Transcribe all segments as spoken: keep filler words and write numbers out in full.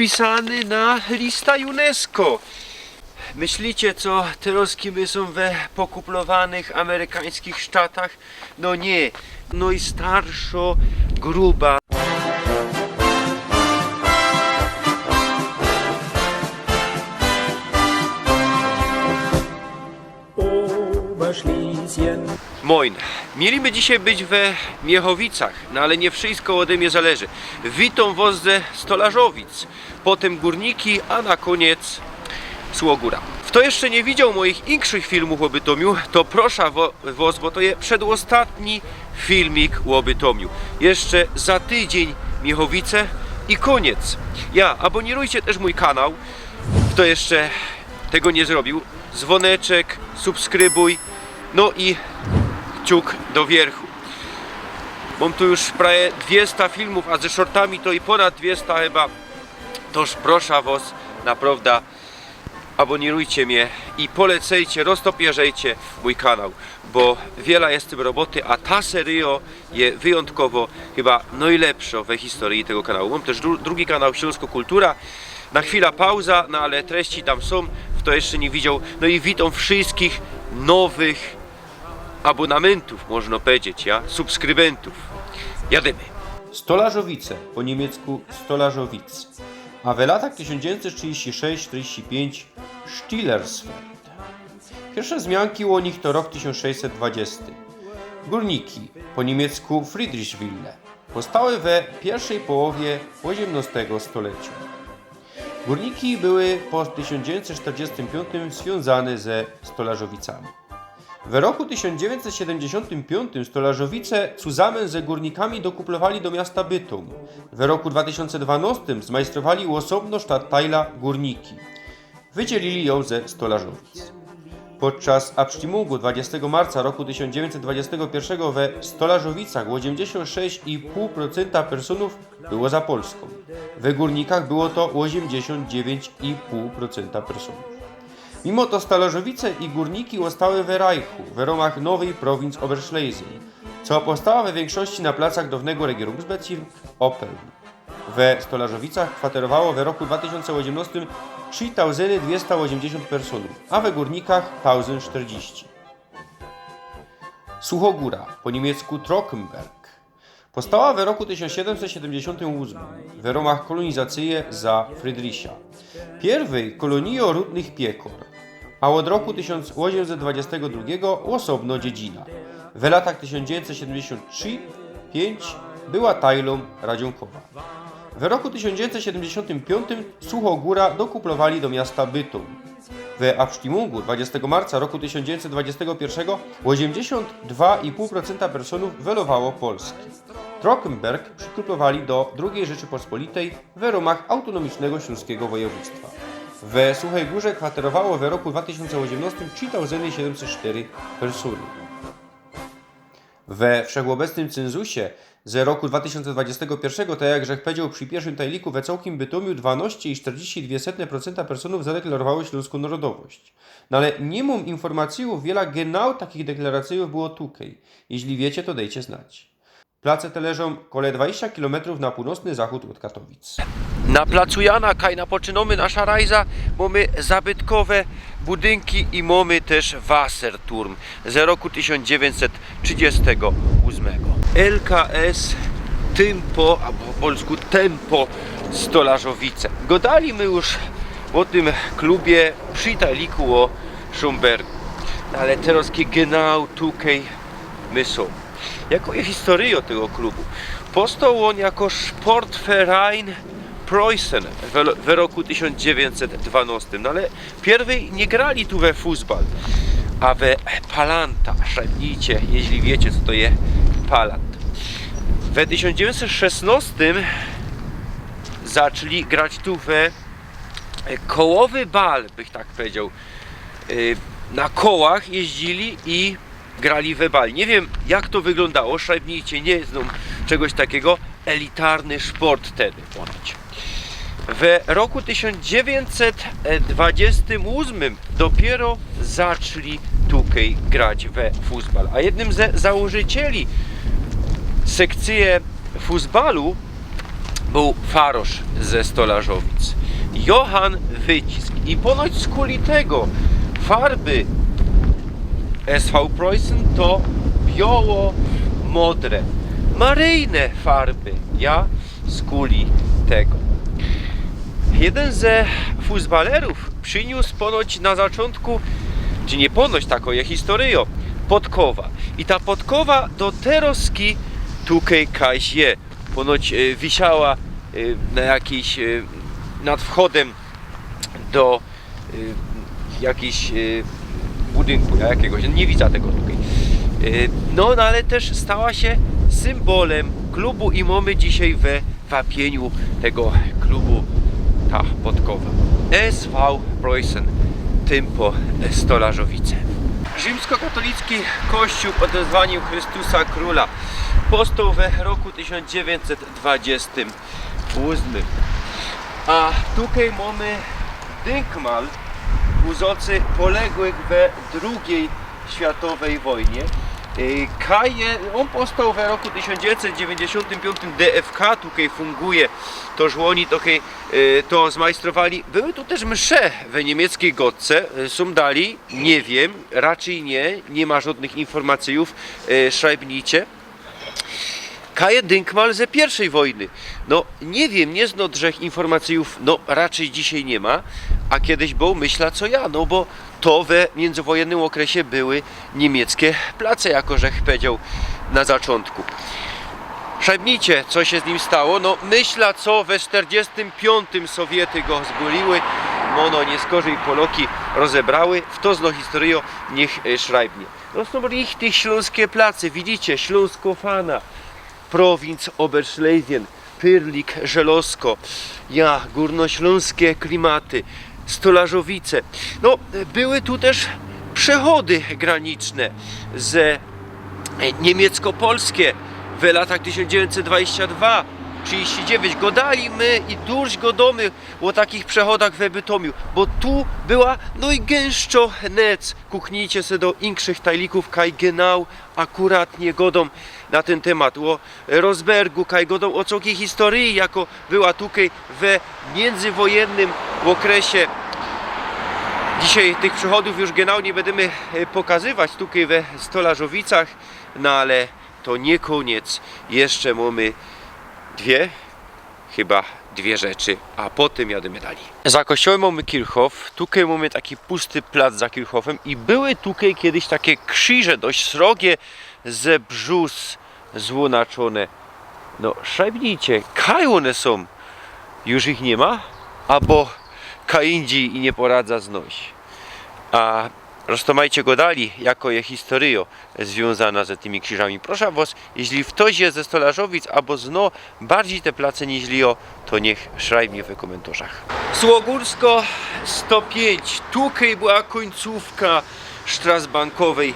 Pisany na lista UNESCO. Myślicie, co terŏzki my sōm we pokuplowanych amerykańskich sztatach? No niy. Nojstarszŏ gruba. Moin. Mieli my dzisiej być we Miechowicach, no ale niy wszysko ôde mie zależy. Witōm wŏs ze Stolarzowic, potym Górniki, a na kōniec Suchŏ Gōra. Fto jeszcze niy widzioł moich inkszych filmōw ô Bytōmiu, to proszã wŏ-, wŏs, bo to je przedôstatni filmik ô Bytōmiu. Jeszcze za tydziyń Miechowice i kōniec. Ja, abōnirujcie tyż mōj kanał, fto jeszcze tego niy zrobiōł. Zwōneczek, subskrybōj, no i kciuk do wiyrchu. Mōm tu już prawie dwiesta filmōw, a ze shortami to i pōnad dwiesta chyba. Tōż proszã wŏs, naprŏwdã, abōnirujcie mie i polecejcie, roztopierzejcie mōj kanał, bo wiela je z tym roboty, a ta seryjŏ je wyjōntkowŏ chyba nojlepszŏ we historyji tego kanału. Mōm tyż dru-, drugi kanał Ślōnskŏ Kultura. Na chwila pauza, no ale treści tam sōm, fto jeszcze niy widzioł. No i witōm wszyskich nowych abōnamentōw, możno pedzieć, ja? Subskrybentōw. Jadymy. Stolarzowice, po niymiecku Stolarzowice, a we latach tysiōnc dziewiyńćset trzidziści sześć czterdziści piyńć Stillerswerd. Piyrwsze wzmianki ô nich to rok tysiōnc sześćset dwudziesty. Górniki, po niymiecku Friedrichswille, powstały we piyrwszyj połowie ôziymnŏstego stoleciŏ. Górniki były po tysiōnc dziewiyńćset czterdziestym piyōntym zwiōnzane ze Stolarzowicami. We roku tysiōnc dziewiyńćset siedymdziesiōntym piyōntym Stolarzowice zusamyn ze Górnikami dokuplowali do miasta Bytōm. We roku dwa tysiōnce dwanŏstym zmajstrowali ôsobno sztattajla Górniki. Wydzielili jã ze Stolarzowic. Podczas Abstimmungу dwudziestego marca roku tysiōnc dziewiyńćset dwudziestego piyrwszego we Stolarzowicach ôziymdziesiōnt sześć i pōł procynta personōw było za Polskōm. We Górnikach było to ôziymdziesiōnt dziewiyńć i pōł procynta personōw. Mimo to Stolarzowice i Górniki ôstały we Reichu, we rōmach nowyj prowincji Oberschlesien, co powstała we wiynkszości na placach dŏwnego Regierungsbezirk Oppeln. We Stolarzowicach kwaterowało we roku dwa tysiōnce ôziymnŏstym trzi tauzyny dwiesta ôziymdziesiōnt personōw, a we Górnikach tauzynt sztyrdziści. Suchŏ Gōra, po niymiecku Trockenberg, powstała we roku tysiōnc siedymset siedymdziesiōntym ôsmym we rōmach kolonizacyje za Friedricha piyrwyj kolonijŏ rudnych piekŏr, a ôd roku tysiōnc ôziymset dwudziestego drugiego ôsobno dziedzina. We latach tysiōnc dziewiyńćset siedymdziesiōnt trzi piyńć była tajlōm Radziōnkowa. We roku tysiōnc dziewiyńćset siedymdziesiōntym piyńtym Suchŏ Gōra dokuplowali do miasta Bytōm. We Abstimmungу dwudziestego marca roku tysiōnc dziewiyńćset dwudziestego piyrwszego ôziymdziesiōnt dwa i pōł procynta personōw welowało Polski. Trockenberg przikuplowali do Drugij Rzeczypospolitej we rōmach Autonomicznego Ślōnskigo Wojewōdztwa. We Suchej Gōrze kwaterowało we roku dwa tysiōnce ôziymnŏstym trzi tauzyny siedymset sztyry personōw. We wszechôbecnym cynzusie ze roku dwa tysiōnce dwudziestego piyrwszego, tak jak żech pedziŏł przi piyrwszym tajliku, we cołkim Bytōmiu dwanŏście i sztyrdziści dwie setne procynta personōw zadeklarowało ślōnskõ nŏrodowość. No ale niy mōm infōrmacyjōw, wiela genau takich deklaracyjōw było tukej. Jeźli wiycie, to dejcie znać. Place te leżōm kole dwadzieścia kilometrōw na pōłnocny zachōd ôd Katowic. Na placu Jana, kaj napoczynōmy naszã rajzã, mōmy zabytkowe budynki i mōmy tyż Wasserturm ze roku tysiōnc dziewiyńćset trzidziestego ôsmego. L K S Tympo, abo po polsku Tempo Stolarzowice. Gŏdali my już ô tym klubie przi tajliku ô Szōmbergu. No ale terŏz genau tukej my sōm. Jakŏ je historyjŏ tego klubu? Powstoł ôn jako Sportverein Preußen we, we roku tysiōnc dziewiyńćset dwanŏstym, no ale piyrwyj niy grali tu we fusbal, a we palanta. Szepnijcie, jeźli wiycie, co to je palant. We tysiōnc dziewiyńćset szesnŏstym zaczli grać tu we kołowy bal, bych tak powiedzioł. Y, na kołach jeździli i grali we bal. Niy wiym, jak to wyglōndało, szepnijcie, niy znōm czegoś takigo. Elitarny sport tedy ponoć. We roku tysiōnc dziewiyńćset dwadzieścia ôsmym dopiyro zaczli tukej grać we fusbal. A jednym ze założycieli sekcyje fusbalu bōł farosz ze Stolarzowic. Johann Wycisk. I ponoć skuli tego farby S V Preußen to biało-modre. Maryjne farby, ja, skuli tego. Jedyn ze fusbalerōw prziniōs ponoć na zaczōntku, czy niy ponoć, takŏ je historyjŏ, podkowa. I ta podkowa do teroski tukej kaś je. Ponoć, e, wisiała, e, na jakijś, e, nad wchodym do, e, jakijś, e, budynku, ja, jakigoś, niy widzã tego tukej. E, no, no, ale tyż stała sie symbolym klubu i mōmy dzisiej we wapiyniu tego klubu ta podkowa. S V Preußen, tym po Stolarzowice. Rzimskokatolicki kościōł pod wezwaniym Chrystusa Krōla powstoł we roku tysiōnc dziewiyńćset dwadzieścia ôsmy. A tukej mōmy dynkmal ku zŏcy poległych we drugij światowej wojnie. Y, kaj je, ôn powstoł we roku tysiōnc dziewiyńćset dziewiyńćdziesiōntym piōntym, D F K tukej funguje, to żłōni to, hej, y, to zmajstrowali. Były tu tyż msze we niymieckiej gŏdce, y, sōm dalij, niy wiym, raczyj niy, niy ma żŏdnych informacyjōw, y, szrajbnijcie. Kaj je dynkmal ze piyrwszyj wojny. No, niy wiym, niy znŏ drzech informacyjōw, no, raczyj dzisiej niy ma, a kejsik bōł, myślã, co ja, no bo to we miyndzywojennym ôkresie były niymieckie place, jako żech pedzioł na zaczōntku. Szrajbnijcie, co sie z nim stało. No, myślã, co we sztyrdziestym piōntym Sowiety go zbōliły. No, no, niy skorzij Poloki rozebrały. Fto zno historyjõ, niych, e, szrajbnie. No, sōm richtig ślōnskie place, widzicie, Ślōnskofana, Prowinc Oberschlesien, Pyrlik, Żelŏzko, ja, gōrnoślōnskie klimaty, Stolarzowice. No, były tu tyż przechody graniczne ze, e, niymiecko-polskie we latach tysiōnc dziewiyńćset dwadzieścia dwa, trzidziści dziewiyńć. Gŏdali my i durś gŏdōmy ô takich przechodach we Bytomiu, bo tu była, no i gęsto nec. Kuknijcie se do inkszych tajlikōw, kaj genau akuratnie gŏdōm na tyn tymat, ô Rosbergu, kaj gŏdōm ô cołkij historyji, jako była tukej we miyndzywojennym ôkresie. Dzisiej tych przechodōw już genau niy bydymy, e, pokazywać tukej we Stolarzowicach, no ale to niy kōniec. Jeszcze mōmy dwie, chyba dwie rzeczy, a potym jadymy dalij. Za kościołym mōmy Kirchhof, tukej mōmy taki pusty plac za Kirchhofym i były tukej kejsik take krziże, dość srogie, ze brzus złōnaczōne. No, szrajbnijcie, kaj ône sōm? Już ich niy ma? Abo kaj indzij i niy poradzã znojś. A roztōmajcie gŏdali, jako je historyjŏ zwiōnzana ze tymi krziżami. Proszã wŏs, jeźli ftoś je ze Stolarzowic abo zno bardzij te place niźli jŏ, to niych szrajbnie we kōmyntorzach. Złogórsko sto piyńć. Tukej była kōńcōwka Strasbankowej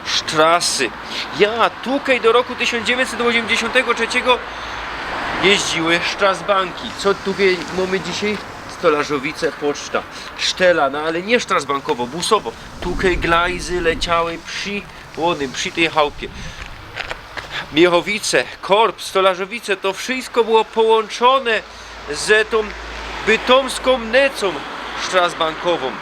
sztrasy. Ja, tukej do roku tysiōnc dziewiyńćset ôziymdziesiōntego trzeciego jeździły sztrasbanki. Co tukej mōmy dzisiej? Stolarzowice, poczta, sztela, no ale niy sztrasbankowo, busowo. Tukej glajzy leciały przi ônym, przi tyj chałpie. Miechowice, Korb, Stolarzowice, to wszysko było połōnczōne ze tōm bytomskōm necōm sztrasbankowōm.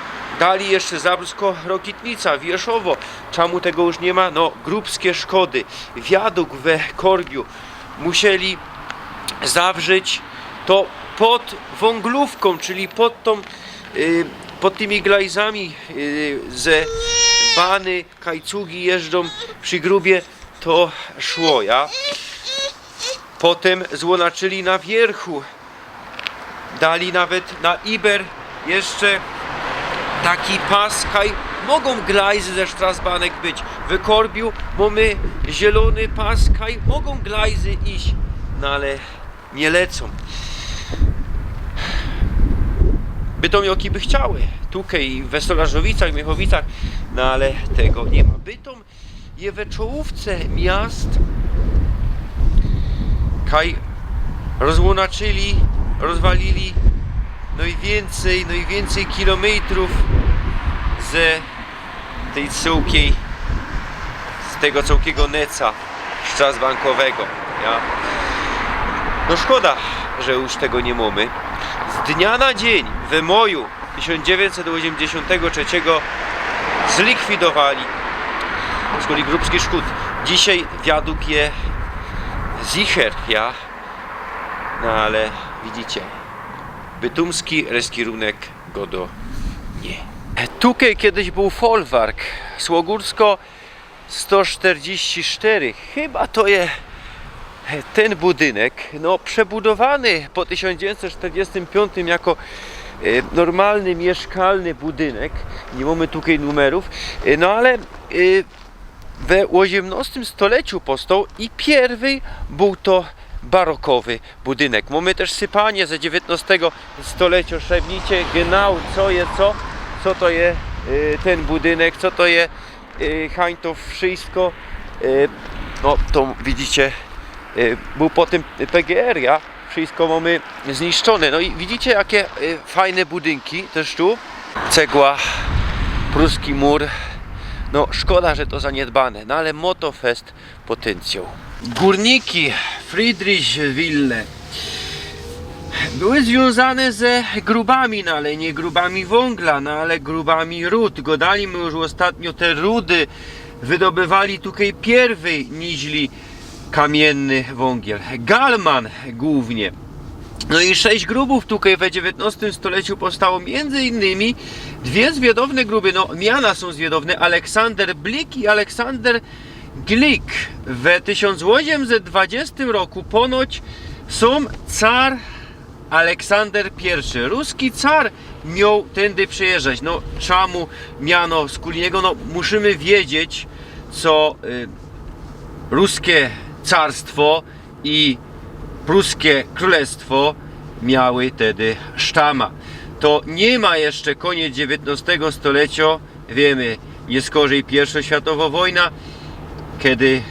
Dalij jeszcze Zabrsko, Rokitnica, Wierzchowo. Czymu tego już niy ma? No, grubskie szkody. Wiadukt we Korbiu musieli zawrzeć to pod wōnglōwkōm, czyli pod tōm, y, pod tymi glajzami, y, ze bany, kaj cugi jeżdżōm przi grubie, to szło, ja. Potym złōnaczyli na wiyrchu, dalij nawet na Iber jeszcze taki pas, kaj mogōm glajzy ze sztrasbanek być. We Korbiu mōmy zielōny pas, kaj mogōm glajzy iś, no ale niy lecōm. Bytomioki by chciały, tukej we Stolarzowicach, w Miechowicach, no ale tego niy ma. Bytōm je we czołōwce miast, kaj rozłōnaczyli, rozwalili nojwiyncyj, nojwiyncyj kilōmejtrōw ze tyj cołkij, z tego cołkigo neca sztrasbankowego, ja. No szkoda, że już tego nie mamy. Z dnia na dzień wymoju tysiōnc dziewiyńćset ôziymdziesiōntego trzeciego zlikwidowali, skuli Grubski Szkut. Dzisiej wiaduk je zicher, ja. No ale widzicie, bytōmski reskirunek godo nie. Tukej kejś bōł folwark, Słogursko sto sztyrdziści sztyry. Chyba to je tyn budynek, no, przebudowany po tysiōnc dziewiyńćset sztyrdziestym piōntym jako e, normalny, miyszkalny budynek. Niy mōmy tukej numerōw, e, no ale e, we ôziymnostym stoleciu powstoł i piyrwyj bōł to barokowy budynek. Mōmy tyż sypanie ze dziewiyńtnostego stolecio. Szedźcie, genau, co je co, co to je e, tyn budynek, co to je e, hań to wszysko. E, no, to widzicie, e, bōł potym P G R, ja? Wszysko mōmy zniszczōne. No i widzicie, jake e, fajne budynki tyż tu. Cegła, pruski mur. No, szkoda, że to zaniedbane, no ale motofest potyncyjōł. Gurniki Friedrichswille były zwiōnzane ze grubami, no ale niy grubami wōngla, no ale grubami rud. Godali my już ôstatnio, te rudy wydobywali tukej piyrwyj niźli kamiyjny wōngiel. Galman głōwnie. No i sześć grubōw tukej we dziewiyńtnostym stoleciu powstało, miyndzy innymi dwie zwiadowne gruby, no, miana sōm zwiadowne, Aleksander Blik i Aleksander Glick. We tysiōnc ôziymset dwadziestym roku ponoć sōm car Aleksander Piyrszy, ruski car, mioł tyndy przejeżdżać. No, czymu miano skuli niego? No, musimy wiedzieć, co y, ruske carstwo i pruske krōlestwo miały tedy sztama. To niy ma jeszcze kōniec dziewiyńtnostego stolecio. Wiymy, niy skorzij piyrszŏ światowŏ wojna, kej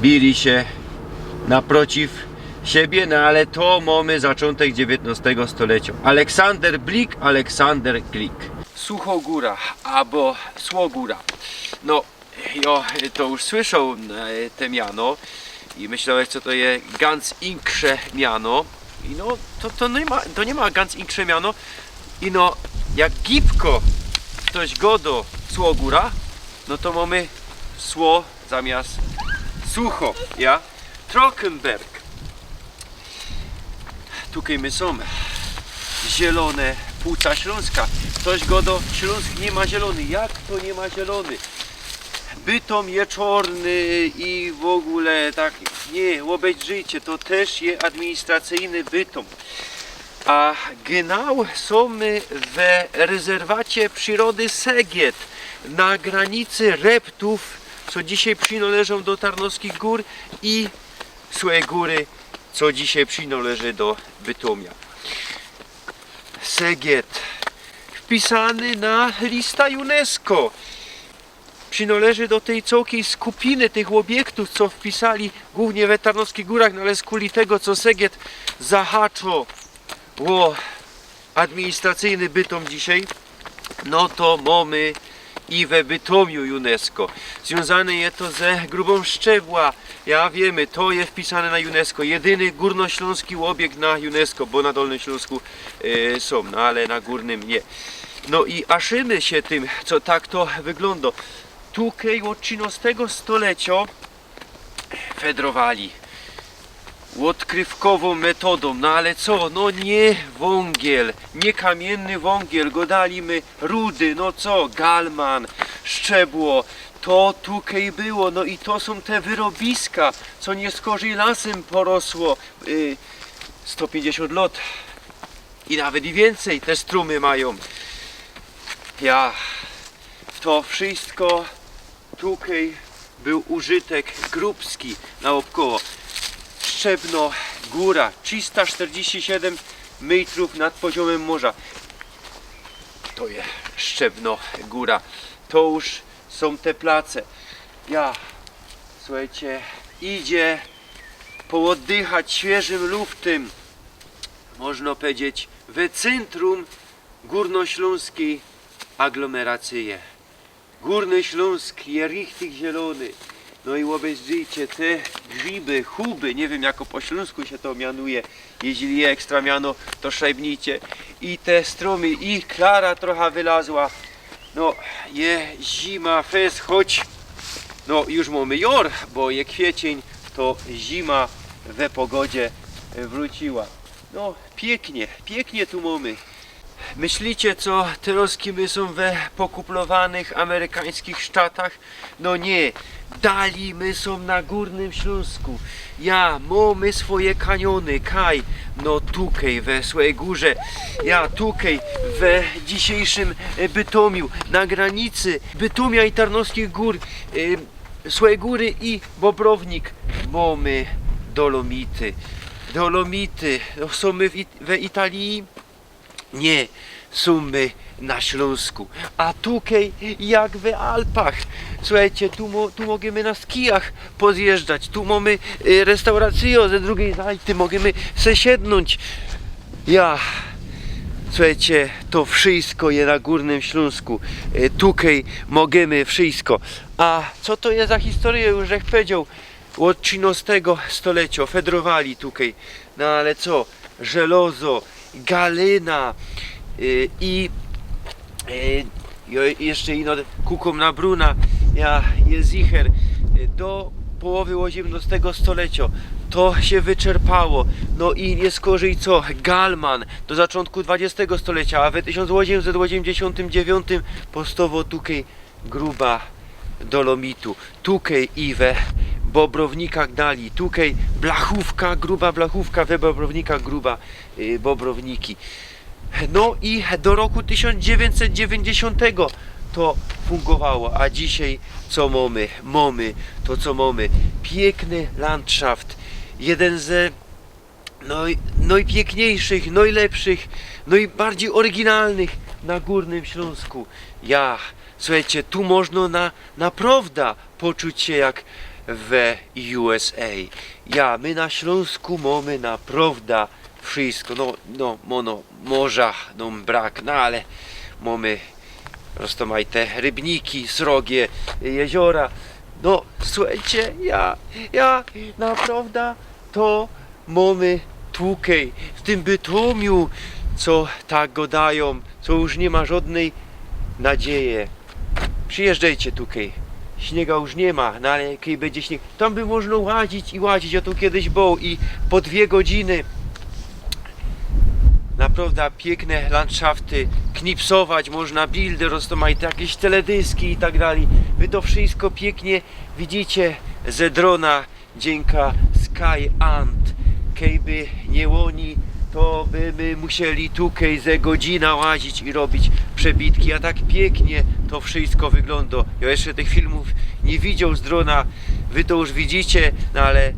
bili sie naprociw siebie, no ale to mōmy zaczōntek dziewiyńtnostego stolecio. Aleksander Blik, Aleksander Glick. Suchogōra abo Słogōra. No, jo, to już słyszoł e, te miano i myślołech, co to je ganc inksze miano. I no, to, to niy ma, to niy ma ganc inksze miano. I no, jak gibko ftoś godo Słogōra, no to mōmy sło zamiast sucho, ja? Trockenberg. Tukej my sōm. Zielōne płuca Ślōnska. Ftoś godo, Ślōnsk niy ma zielōny. Jak to niy ma zielōny? Bytōm je czŏrny i w ôgōle tak, niy, ôbejdrzyjcie, to tyż je administracyjny Bytōm. A genau sōm my we rezerwacie przirody Segiet, na granicy reptōw, co dzisiej przinŏleżōm do Tarnowskich Gōr, i Słogōry, co dzisiej przinŏleży do Bytōmia. Segiet wpisany na lista UNESCO. Przinŏleży do tyj cołkij skupiny tych ôbiektōw, co wpisali głōwnie we Tarnowskich Gōrach, no ale skuli tego, co Segiet zahaczŏ ô administracyjny Bytōm dzisiej, no to mōmy i we Bytōmiu UNESCO. Zwiōnzane je to ze Grubōm Szczebła. Ja, wiymy, to je wpisane na UNESCO. Jedyny gōrnoślōnski ôbiekt na UNESCO, bo na Dolnym Ślōnsku e, sōm, no ale na Gōrnym niy. No i aszimy sie tym, co tak to wyglōndo. Tukej ôd trzynŏstego stolecio fedrowali ôdkrywkowōm metodōm, no ale co, no niy wōngiel, niy kamiyjny wōngiel, godali my rudy, no co, galman, szczebło, to tukej było, no i to sōm te wyrobiska, co niy skorzij lasym porosło y, sto piyńćdziesiōnt lŏt i nawet i wiyncyj te strōmy majōm. Ja, to wszysko Tukej bōł użytek grubski naôbkoło. Szczebno Gōra, trzista sztyrdziści siedym metrōw nad poziōmym morza. To je Szczebno Gōra. To już sōm te place. Ja, słuchejcie, idzie poôddychać świyżym luftym, można pedzieć, we cyntrum gōrnoślōnskij aglomeracyje. Gōrny Ślōnsk je richtig zielōny. No i ôbezdrzijcie te griby, chuby, niy wiym, jako po ślōnsku sie to mianuje. Jeźli je ekstra miano, to szajbnijcie. I te strōmy, i klara trocha wylazła. No, je zima, fest, choć, no, już mōmy jor, bo je kwieczyń, to zima we pogodzie wrōciła. No, piyknie, piyknie tu mōmy. Myślicie, co terŏz my sōm we pokuplowanych amerykańskich sztatach? No niy, dali my sōm na Gōrnym Ślōnsku. Ja, mōmy swoje kaniōny, kaj, no tukej we Słejgōrze, ja, tukej we dzisiyjszym, e, Bytomiu, na granicy Bytomia i Tarnowskich Gōr, e, Słejgōry i Bobrownik mōmy Dolomity. Dolomity, no, sōm my w It-, we Italii? Niy, sōm my na Ślōnsku. A tukej jak we Alpach. Suchejcie, tu mo-, tu możymy na skijach pozjeżdżać. Tu mōmy, y, restauracyjõ ze drugij zajty. Możymy se siednōńć. Ja, suchejcie, to wszysko je na Gōrnym Ślōnsku. Y, tukej możymy wszysko. A co to je za historyjŏ, już żech pedzioł. Ôd trzynŏstego stoleciŏ fedrowali tukej, no ale co, żelozo, galyna, y, i, y, jo-, jeszcze ino kukōm na bruna, ja, je zicher, y, do połowy ôziymnŏstego stoleciŏ to sie wyczerpało, no i niy skorzyj co, galman do zaczōntku dwadziestego stolecia, a we tysiōnc ôziymset ôziymdziesiōntym dziewiōntym powstŏwo tukej gruba dolomitu. Tukej i we Bobrownikach dali. Tukej blachōwka, gruba blachōwka, we Bobrownikach gruba, y, Bobrowniki. No i do roku tysiōnc dziewiyńćset dziewiyńćdziesiōntego to fungowało, a dzisiej co mōmy? Mōmy to, co mōmy. Piykny landszaft. Jedyn ze noj-, nojpiykniejszych, nojlepszych, nojbardzij ôryginalnych na Gōrnym Ślōnsku. Ja, suchejcie, tu możno na, naprŏwda poczuć sie jak we U S A. Ja, my na Ślōnsku mōmy naprŏwda wszysko. No, no, mono, morza nōm brak, no ale mōmy roztōmajte rybniki, srogie, jeziora. No, suchejcie, ja, ja, naprŏwda to mōmy tukej, w tym Bytomiu, co tak godajōm, co już niy ma żodnyj nadzieje. Przijyżdżejcie tukej. Śniega już niy ma, no ale kej bydzie śniyg, tam by możno łazić i łazić. Jo tu kejś bōł i po dwie godziny. Naprŏwda piykne landszafty, knipsować możno, bildy roztōmajte, jakeś teledyski i tak dalij. Wy to wszysko piyknie widzicie ze drōna. Dziynka Sky Ant. Kejby niy ôni, to by my musieli tukej ze godzina łazić i robić przebitki, a tak piyknie to wszysko wyglōndo. Jo jeszcze tych filmōw niy widzioł z drōna, wy to już widzicie, no ale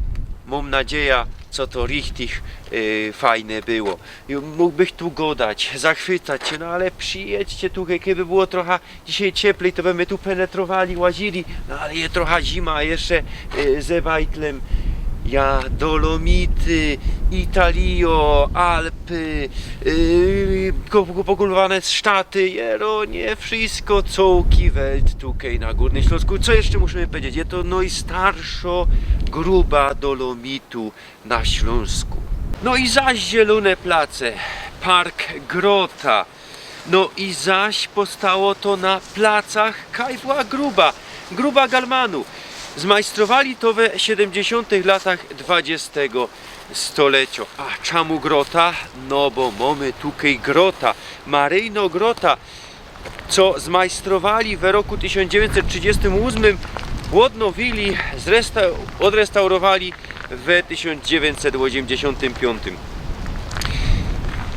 mōm nadzieja, co to richtig, y, fajne było. I mōgbych tu godać, zachwycać sie, no ale przijydźcie tukej, kejby było trocha dzisiej cieplij, to by my tu penetrowali, łazili, no ale je trocha zima, a jeszcze, y, ze bajtlym. Ja, Dolomity, Italijo, Alpy, y, ko-, ko-, pokuplowane Sztaty, Jeronie, wszysko, cołki Welt tukej na Gōrnym Ślōnsku. Co jeszcze musimy pedzieć? Je to nojstarszŏ gruba Dolomitu na Ślōnsku. No i zaś zielōne place, park Grota. No i zaś powstało to na placach, kaj była gruba, gruba Galmanu. Zmajstrowali to we siedymdziesiōntych latach dwadziestego stoleciŏ. A czymu Grota? No bo mōmy tukej Grota, Maryjnŏ Grota, co zmajstrowali we roku tysiōnc dziewiyńćset trzidziestym ôsmym, ôdnowili, zresta-, ôdrestaurowali we tysiōnc dziewiyńćset ôziymdziesiōntym piōntym.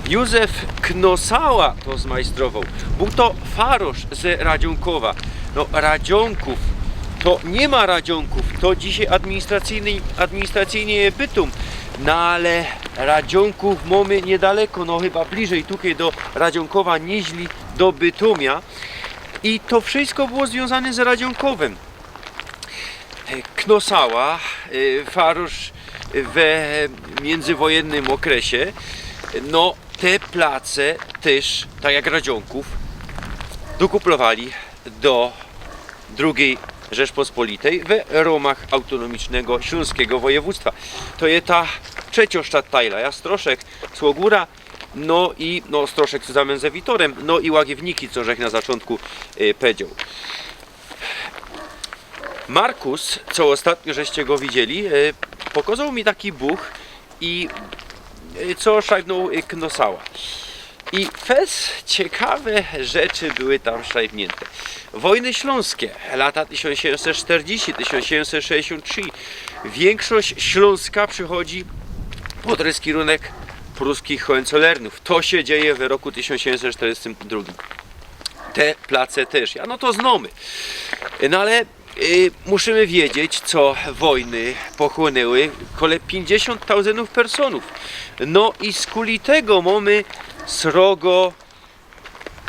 Józef Knosała to zmajstrowoł. Bōł to farosz ze Radziōnkowa. No, Radziōnkōw, to niy ma Radziōnkōw, to dzisiej administracyjny, administracyjnie Bytōm. No ale Radziōnkōw mōmy niydaleko, no chyba bliżyj tukej do Radziōnkowa niźli do Bytōmia. I to wszysko było zwiōnzane z Radziōnkowym. Knosała, y, farosz we miyndzywojennym ôkresie, no, te place tyż, tak jak Radziōnkōw, dokuplowali do drugij Rzeczpospolitej we rōmach Autonomicznego Ślōnskigo Wojewōdztwa. To je ta trzecio sztattajla, Jastroszek, Słogura, no i, no, Ostroszek, co zamian ze Witorem, no i Łagiewniki, co żech na zaczōntku y, pedzioł. Markus, co ôstatnio żeście go widzieli, y, pokozoł mi taki buch i y, co szajbnōł y, Knosała. I fest ciekawe rzeczy były tam szajbniynte. Wojny ślōnskie, lata tysiōnc siedymset sztyrdziści, tysiōnc siedymset sześćdziesiōnt trzi. Wiynkszość Ślōnska przechodzi pod ryskirunek pruskich Hohenzollernōw. To sie dzieje w roku tysiōnc siedymset sztyrdziestym drugim. Te place tyż. Ja, no to znōmy. No ale y, musimy wiedzieć, co wojny pochłōnyły kole piyńćdziesiōnt tauzyndōw personōw. No i skuli tego mōmy srogo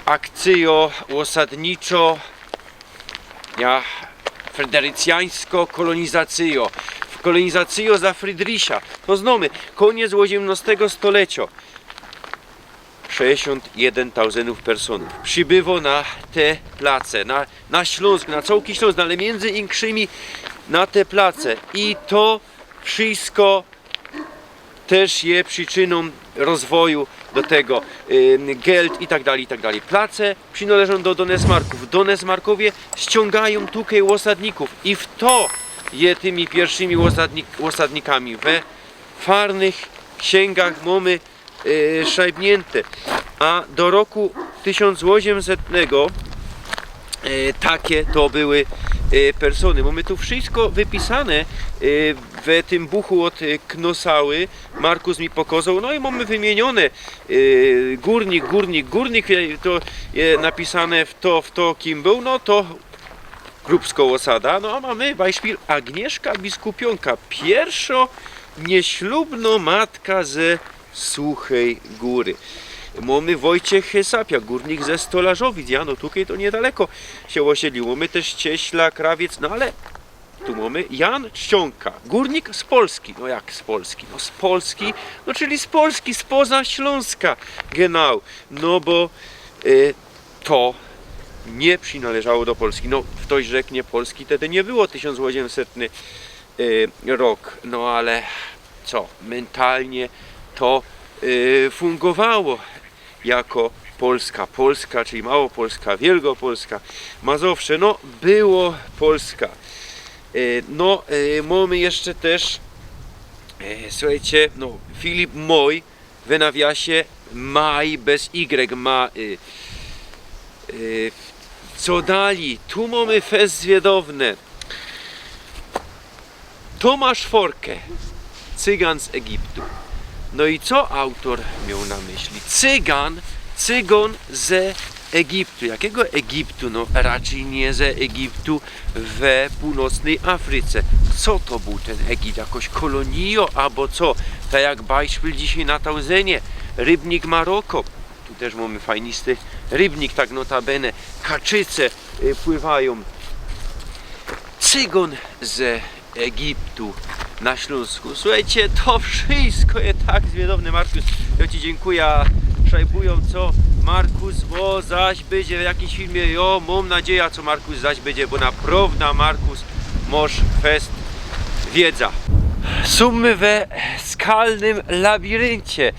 akcyjo ôsadniczo, ja, fryderycjańsko-kolonizacyjo. Kolonizacyjo za Friedricha. To znōmy. Kōniec ôziymnostego stolecio. Sześćdziesiōnt jedyn tauzyndōw personōw przibywo na te place, na, na Ślōnsk, na cołki Ślōnsk, no ale miyndzy inkszymi na te place. I to wszysko tyż je przyczynōm rozwoju do tego, ym, Geld i tak dalij, i tak dalij. Place przinŏleżōm do Donesmarków. Donesmarkowie ściōngajōm tukej ôsadnikōw i fto je tymi piyrwszymi ôsadnik-, ôsadnikami. We farnych ksiynga mōmy y, szajbniynte. A do roku tysiōnc ôziymsetnego y, take to były y, persōny. Mōmy tu wszysko wypisane y, we tym buchu ôd y, Knosały. Markus mi pokozoł, no i mōmy wymiyniōne y, gōrnik, gōrnik, gōrnik, y, to je napisane fto, fto kim bōł, no to Krupsko ôsada, no a mōmy bajszpil Agnieszka Biskupionka, piyrwszo niyślubno matka ze Suchej Gōry. Mōmy Wojciech Sapia, gōrnik ze Stolarzowic, ja, no tukej to niydaleko sie ôsiedlił. Mōmy tyż Cieśla Krawiec, no ale tu mōmy Jan Czcionka, gōrnik z Polski. No jak z Polski? No z Polski, no czyli z Polski, spoza Ślōnska, genau. No bo y, to niy przinŏleżało do Polski. No, ftoś rzeknie, Polski tedy niy było, tysiōnc ôziymsetny y, rok, no ale co, myntalnie to y, fungowało jako Polska. Polska, czyli Małopolska, Wielkopolska, Mazowsze, no, było Polska. Y, no, y, mōmy jeszcze tyż, y, suchejcie, no, Filip Moj, we nawiasie Maj bez Y, ma, y, y, co dalij? Tu mōmy fest zwiadowne. Tomasz Forke, Cygan z Egiptu. No i co autor mioł na myśli? Cygan, cygon ze Egiptu. Jakigo Egiptu? No, raczyj niy ze Egiptu we północnyj Afryce. Co to bōł tyn Egipt? Jakoś kolonijo abo co? Tak jak bajszpil dzisiej na Tauzynie. Rybnik Maroko. Tu tyż mōmy fajnisty rybnik, tak notabene. Kaczyce y, pływajōm. Cygon ze Egiptu na Ślōnsku. Suchejcie, to wszysko je tak zwiadowne, Markus. Jo ci dziynkuja. Szajbujōm, co Markus, bo zaś bydzie w jakimś filmie. Jo, mōm nadzieja, co Markus zaś bydzie, bo naprowda, Markus, mosz fest wiedza. Sōm my we skalnym labiryncie.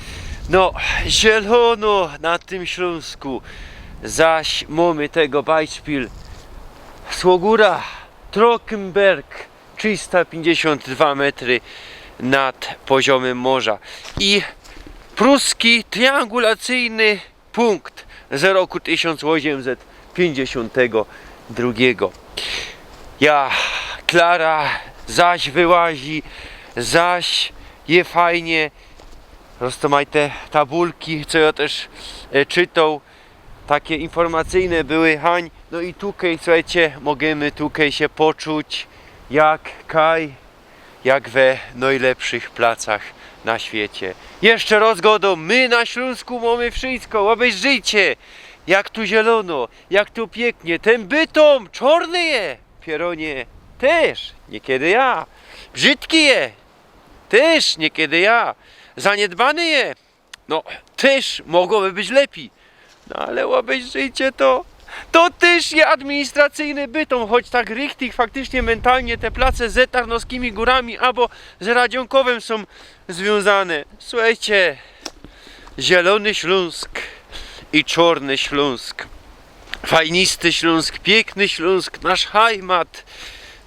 No, zielono na tym Ślōnsku. Zaś mōmy tego bajszpil. Słogura, Trockenberg, trzysta pięćdziesiąt dwa metry nad poziomem morza. I pruski triangulacyjny punkt z roku tysiąc osiemset pięćdziesiątego drugiego. Ja, Klara zaś wyłazi, zaś je fajnie. Roztōmajte tabulki, co ja też e, czytał. Takie informacyjne były, hań. No i tukej, słuchajcie, możemy tukej się poczuć jak kaj, jak we najlepszych placach na świecie. Jeszcze raz godōm, my na Ślōnsku mamy wszystko. Obejrzyjcie, jak tu zielono, jak tu pięknie. Ten bytōm czarny je, pieronie, też niekiedy ja. Brzydki je, też niekiedy ja. Zaniedbany je, no, też mogłoby być lepiej. No ale obejrzyjcie to. To tyż je administracyjny bytōm, choć tak richtig faktycznie mentalnie te place ze Tarnowskimi Górami abo z Radzionkowym sōm zwiōnzane. Słuchejcie, Zielōny Ślōnsk i Czŏrny Ślōnsk, fajnisty Ślōnsk, piykny Ślōnsk, nasz hajmat,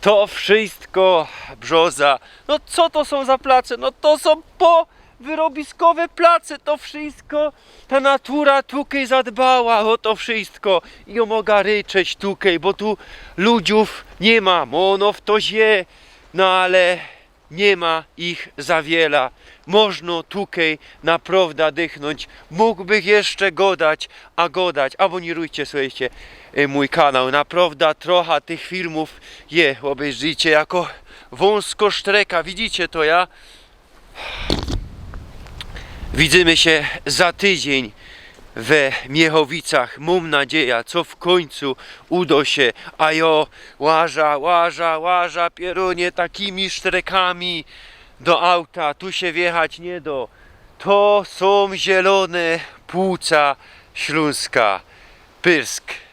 to wszystko brzoza. No co to sōm za place? No to sōm po wyrobiskowe place, to wszystko ta natura tukej zadbała ô to wszystko. I jŏ moga ryczeć tukej, bo tu ludziōw niy ma, mono w to zie, no ale niy ma ich za wiela. Możno tukej naprŏwda dychnōńć. Mōgłbych jeszcze godać, a godać. Abōnirujcie, słuchejcie, y, mōj kanał. Naprŏwda trocha tych filmōw je. Ôbejrzyjcie, jako wōnsko sztreka. Widzicie to, ja? Widzymy sie za tydziyń we Miechowicach. Mōm nadzieja, co w kōńcu udo sie. A jŏ łaża, łaża, łaża, pierōnie, takimi sztrekami do auta. Tu sie wjechać niy do. To sōm zielōne płuca Ślōnska. Pyrsk.